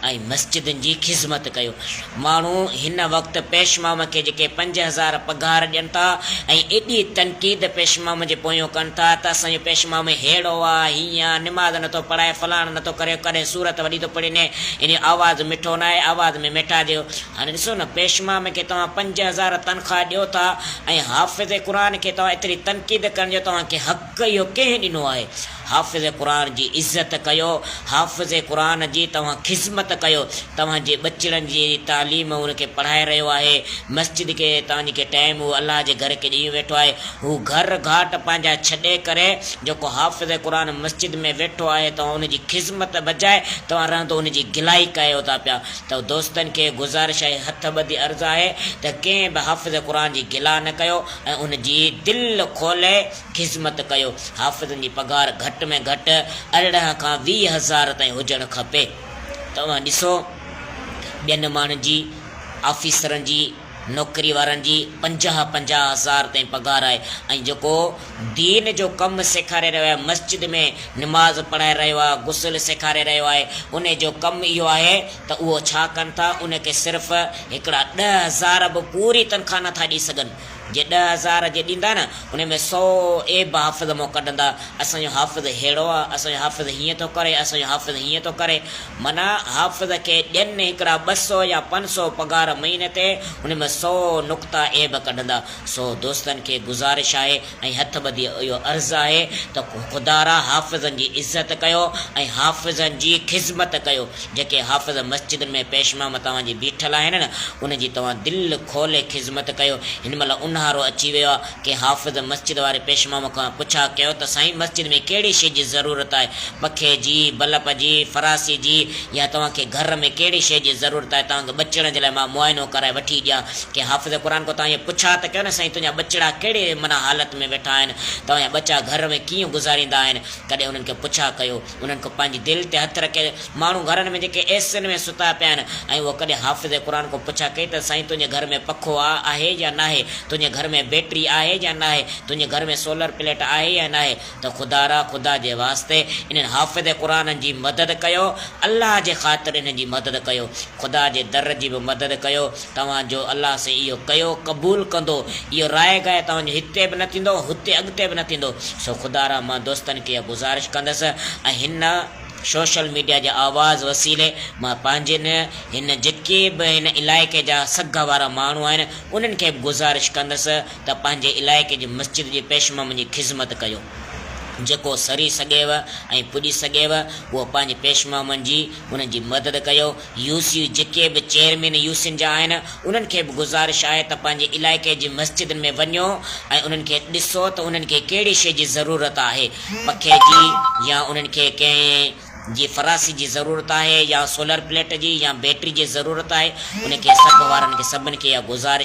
۽ مسجدن جي خذمت ڪيو. ماڻهو هن وقت پيشمام کي جيڪي 5000 پگهار ڏين ٿا ۽ ايڏي تنقيد پيشمام جي پويون ڪن ٿا ته اسان جو پيشمام ههڙو آ، هيئن آ، نماز نٿو پڙهائي، فلاڻ نٿو ڪري، ڪڏهن سورت وڏي ٿو پڙهي، ان جو آواز مٺو ناهي، آواز ۾ ميٺاج هاڻي ڏسو نه پيشمام کي توهان 5000 تنخواه ڏيو ٿا ۽ حافظ قرآن کي توهان ايتري تنقيد ڪرڻ جو توهان کي حق اهو ڪنهن ڏنو آهي؟ حافظ قرآن جي عزت ڪيو، حافظ قرآن جي توهان خذمت ڪيو، توهان جي ٻچڙن جي تعليم ان کي پڙهائي رهيو آهي، مسجد کي توهان جي کي ٽائيم هو الله جي گهر کي ڏيئي ويٺو آهي، هو گهر گهاٽ پنهنجا ڇڏي ڪري جيڪو حافظ قرآن مسجد ۾ ويٺو آهي توهان ان جي خذمت بجاء توهان رهندو ان جي گلائي ڪيو ٿا پيا ته دوستن کي گذارش ۽ هٿ ٻڌي عرض آهي ته ڪنهن به حافظ قرآن جي گلا نه ڪيو ۽ ان جي دل کولي خذمت ڪيو. حافظن جي پگهار گهٽ ۾ گهٽ 18 کان 20 هزار تائين هجڻ کپي. توهان ڏسو ٻين ماڻهن جي آفيسرن جي نوڪري وارن جي 50 50 هزار تائين پگهار آهي ۽ جيڪو دين جو ڪم سيکاري رهيو آهي مسجد ۾ نماز پڙهائي رهيو آهي غسل سيکاري رهيو آهي ان جو ڪم اهو آهي ته اهو ڇا ڪن ٿا ان کي صرف هڪڙا 10,000 به پوري تنخواه نٿا ڏئي سگهن جي 10,000 جي ڏيندا نه ان ۾ سو عيب حافظ مون ڪڍندا، اسان جو حافظ ههڙو آ، اسان جو حافظ هيئن ٿو ڪري، اسان جو حافظ هيئن ٿو ڪري، معنيٰ حافظ کي ڏين هڪڙا ٻه سو يا پنج سو پگهار مهيني تي ان ۾ سو نقطا عيب ڪڍندا. سو دوستن کي گذارش آهي ۽ هٿ ٻڌي اهو عرض آهي ته خدارا حافظن جي عزت ڪيو ۽ حافظن جي خذمت ڪيو. جيڪي حافظ مسجدن ۾ پيشمام توهان جي بيٺل آهن نه، انهن جي توهان دل کولي خذمت ڪيو. هن مهل اونهارو اچي ويو آهي، ڪنهن حافظ مسجد واري پيشمام کان پڇا ڪيو ته سائين مسجد ۾ ڪهڙي شيء جي ضرورت آهي، پکي جي، بلب جي، فراسي جي يا توهان کي گهر ۾ ڪهڙي شيء جي ضرورت آهي، توهان کي ٻچڙن جي لاء مان معائنو ڪرائي وٺي ڏيان. ڪنهن حافظ قرآن کان توهان اها پڇا ته ڪيو نه سائين تنهنجا ٻچڙا ڪهڙي معنيٰ حالت ۾ ويٺا آهن، توهان جا ٻچا گهر ۾ ڪيئن گذاريندا آهن، ڪڏهن انهن کي پڇا ڪيو. انهن کان پنهنجي دل تي هٿ رکي ماڻهو گهرن ۾ جيڪي اي سين ۾ ستا پيا آهن ۽ اهو ڪڏهن حافظ قرآن کان پڇا ڪئي ته سائين تنهنجي گهر ۾ پکو آهي يا ناهي تنهنجي گهر ۾ بيٽري آهي يا ناهي تنهنجي گهر ۾ سولر پليٽ آهي يا ناهي ته خدارا خدا جي واسطي انهن حافظ قرآنن جي مدد ڪيو الله جي خاطر انهن جي مدد ڪيو خدا جي در جي به مدد ڪيو توهان جو الله سائين اهو ڪيو قبول ڪندو، اهو راء گاء توهان جو هتي به نه ٿيندو هتي اڳتي به نه ٿيندو، سو خدارا مان دوستن کي اها گذارش ڪندس ۽ هن سوشل ميڊيا جي آواز وسيلي مان پنهنجن هن جيڪي به هن علائقي جا سگهه وارا ماڻهو آهن انهن کي به گذارش ڪندس ته پنهنجي علائقي جي مسجد جي پيشمامن جي خذمت ڪيو. جيڪو سري سگهيو ۽ پڄي سگهيو اهو پنهنجي پيشمامن جي انهن جي مدد ڪيو. يو سي جيڪي به چيئرمين يو سين جا آهن انهن کي به گذارش آهي ته پنهنجي علائقي جي مسجدن ۾ وڃو ۽ انهن کي ڏسو ته انهن کي ڪهڙي شيء جي ضرورت آهي پکي جي يا انهن کي ڪنهن جي فراسي جي ضرورت آهي يا سولر پليٽ جي يا بيٽري جي ضرورت آهي ان کي سگهه وارن کي سڀن کي اها گذارش.